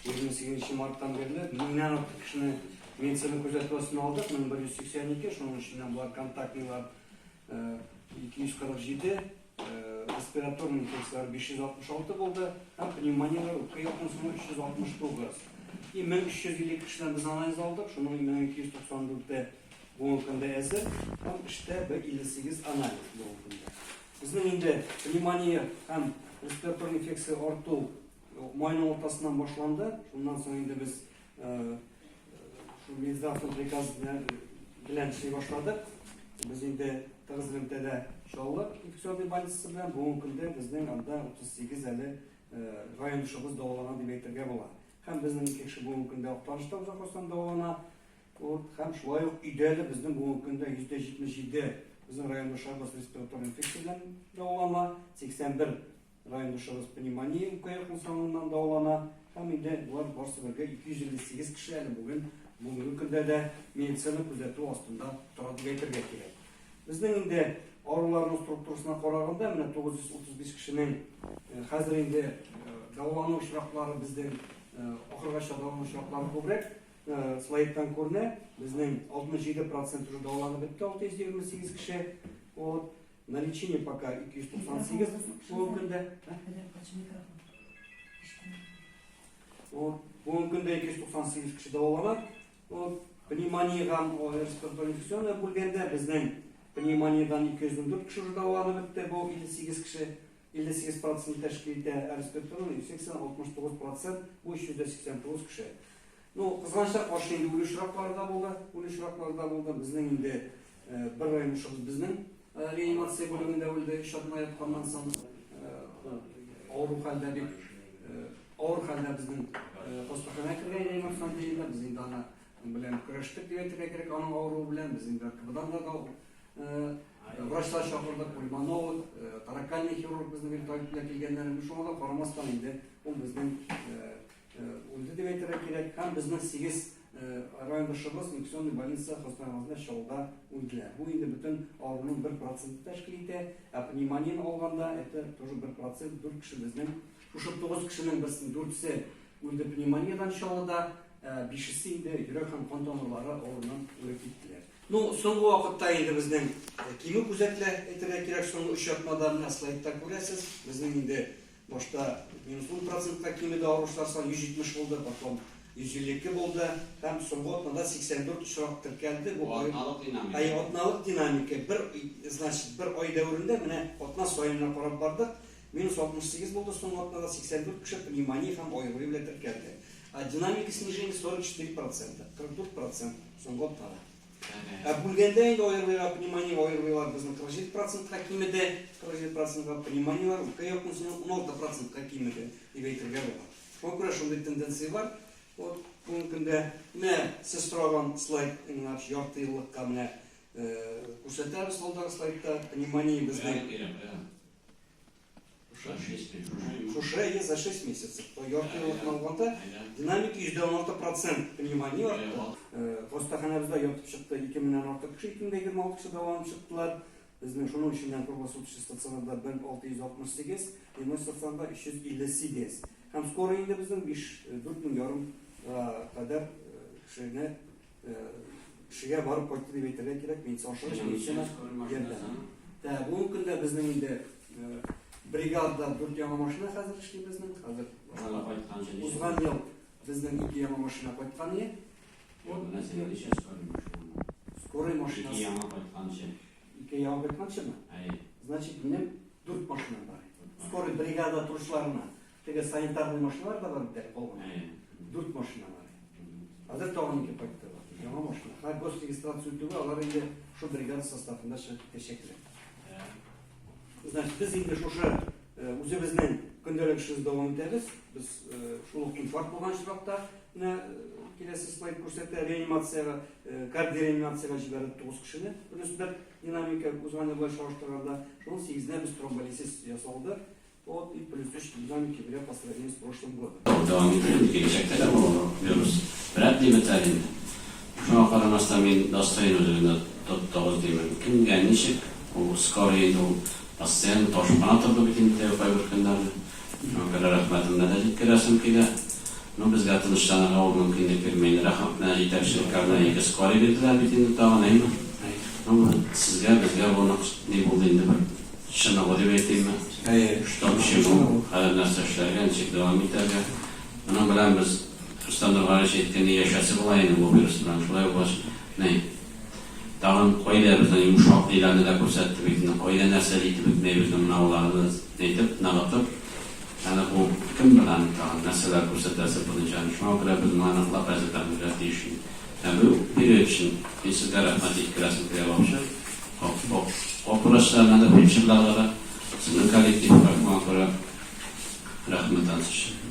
28 марттан бирле меңнән артык кешене медицина күзәтү астына алдык, 1182, шуның эченнән болар контактныйлар 247, респираторный инфекцияләр 566 булды һәм пневмонияләр үпкә ялкынсынуы 369. И 1350 кешедән без анализ алдык, шуның 1294-е бүгенге көндә әзер һәм эштә 58 анализ бүгенге көндә. Безнең инде пневмония һәм респиратор инфекция арту майның уртасыннан башланды. Шуннан соң инде без шул Минздравның приказ белән эшли башладык. Без инде тыгыз элемтәдә Чаллы инфекционный больницасы белән бүгенге көндә безнең анда 38 әле райондашыбыз дәвалана дип әйтергә була. Һәм безнең ике кеше бүгенге көндә Актанышта озак хастаханәдә дәвалана. Вот, һәм шулай ук өйдә дә безнең бүгенге көндә 77% безнең райондашыбыз респиратор инфекция белән дәвалана, 81 райондашыбыз пневмония үпкә ялкынсынуыннан дәвалана һәм инде болар барысы бергә 258 кеше әле бүген бүгенге көндә дә медицина күзәтү астында тора дип әйтергә кирәк. Безнең инде авыруларның структурасына караганда, менә 935 кешенең хәзер инде дәвалану очраклары безнең ахыргача дәвалану очраклары күбрәк. Слайдтан күренә, безнең 67 процент уже дәваланып бетте, 628 кеше. Вот. На лечение пока 298 бүгенге көндә. Вот. Бүгенге көндә 298 кеше дәвалана. Вот. Пневмониягә респираторный инфекционная бүлгәндә безнең пневмониядән 214 кеше уже дәваланып бетте, бу 58 кеше. 58 процент тәшкил итә, ә респираторный инфекцияне 69 процент, бу 389 кеше. Ну, кызганычка каршы инде үлү очраклары да булды, үлү очраклары да булды. Безнең инде бер районышыбыз безнең реанимация бүлегендә үлде, өч атна ятканнан соң авыру хәлдә бик авыр хәлдә безнең хастаханәгә кергән реанимацион отделениедә. Без инде аны белән көрәштек дип әйтергә кирәк, аның авыруы белән. Без инде РКБдан да врачлар чакырдык, пульмонолог, торакальный хирург безнең табиблар килгәннәр. Шуңа да карамастан инде ул безнең үлде дип әйтергә кирәк. Һәм безнең 8 райондашыбыз инфекционный больница хастаханәсендә Чаллыда үлделәр. Бу инде бөтен авыруның 1 проценты тәшкил итә. Ә пневмонияне алганда, это тоже 1 процент, 4 кеше безнең. Шушы 9 кешенең берсен 4-се үлде пневмониядән Чаллыда, 5-се инде йөрәк һәм кан тамырлары авыруыннан үлеп киттеләр. Ну, соңгы вакытта инде безнең кимү күзәтелә, әйтергә кирәк, соңгы 3 атнада менә слайдта күрәсез, безнең инде Башта минус 10 процентка кимеде авыручылар саны, 170 булды, потом 152 булды һәм соңгы атнада 84 очрак теркәлде. Бу атналык динамика. Әйе, атналык динамика. Бер, значит, бер ай дәверендә менә атна саен менә карап бардык. Минус 68 булды соңгы атнада, 84 кеше пневмония һәм ОРВИ белән теркәлде. А динамика снижения 44 процента, 44 процент соңгы атнада. Ә бүлгәндә инде аерылыйга пневмония аерылыйлар безнең 47 процентка кимеде, 47 процентка пневмонияләр үпкә ялкынсыну 16 процентка кимеде дип әйтергә була. Шуңа күрә шундый тенденция бар. Вот бүгенге көндә менә сез сораган слайд ярты еллыкка менә күрсәтәбез алдагы слайдта пневмония безнең. Шушы әйе за 6 месяцев. Ярты еллыкны алганда динамика 16% пневмония артты. Хастаханәбездә ятып чыкты 2 меңнән артык кеше, 2026 кеше дәваланып чыктылар. Безнең шуның эченнән круглосуточный стационарда 1668, дневной стационарда 358. Һәм скоро инде безнең 5 4 мең ярым кадәр кешене кешегә барып кайтты дип әйтергә кирәк, медицина ашыгыч медицина ярдәме. Ә бүгенге көндә безнең инде бригадада дүрт яңа машина хәзер эшли безнең. Хәзер узган ел безнең ике яңа машина кайткан иде. Скорый машинасы. Ике яңа кайтканчы. Ике яңа кайтканчымы? Әйе. Значит, минем дүрт машина бар. Скорый бригада торышларына. Теге санитарный машиналар да бар бит әле калган. Дүрт машина бар. Хәзер тагын ике кайтты. Яңа машина. Һәр госрегистрация үтүгә алар инде шул бригада составында чыгып китәчәкләр. Значит, без инде шушы үзебезнең көндәлек эшебезне дәвам итәбез. Без шул ук инфаркт булган очракта менә киләсе слайд күрсәтә, реанимациягә, кардиореанимациягә җибәрдек 9 кешене. Плюс бер динамика узган ел белән чагыштырганда, шуның сигезенә без тромболизис ясалды. Вот и плюс өч динамики бирә по сравнению с прошлым годом. Дәвам итә инде, киләчәктә дә бу вирус вряд ли бетәр инде. Шуңа карамастан мин достоин үзегезне тоттыгыз димен. Кемгә ничек, ул скорый инде ул постоянно ташып кына торды бит инде кайбер көннәрне. Шуңа күрә рәхмәтемне дә җиткерәсем килә. Ну, безгә тынычланырга ул мөмкинлек бирми. Рәхмәт, менә җитәкчелеккә менә ике скорый бирделәр бит инде тагын, әйме? Ну, сезгә, безгә бу нык ни булды инде бер чыныгу дип әйтимме? Әйе. Что к чему, хәзер нәрсә эшләргә, ничек дәвам итәргә. Моның белән без Рөстәм Нургалиевич әйткәндәй яшәсе була инде бу вирус белән. Шулай булгач, ни, тагын кайда безнең йомшак ниләрне дә күрсәтте бит инде, кайда нәрсә җитеп бетмәй безнең менә аларны әйтеп, ныгытып, әнә бу кем белән тагын нәрсәләр күрсәтәсе буенча. Шуңа күрә без моңа ныклап әзерләнергә тиеш. Ә бу период өчен мин сезгә рәхмәт җиткерәсем килә вообще. Врачларына да, фельдшерларга да, сезнең коллективка шуңа күрә рәхмәт ансы өчен.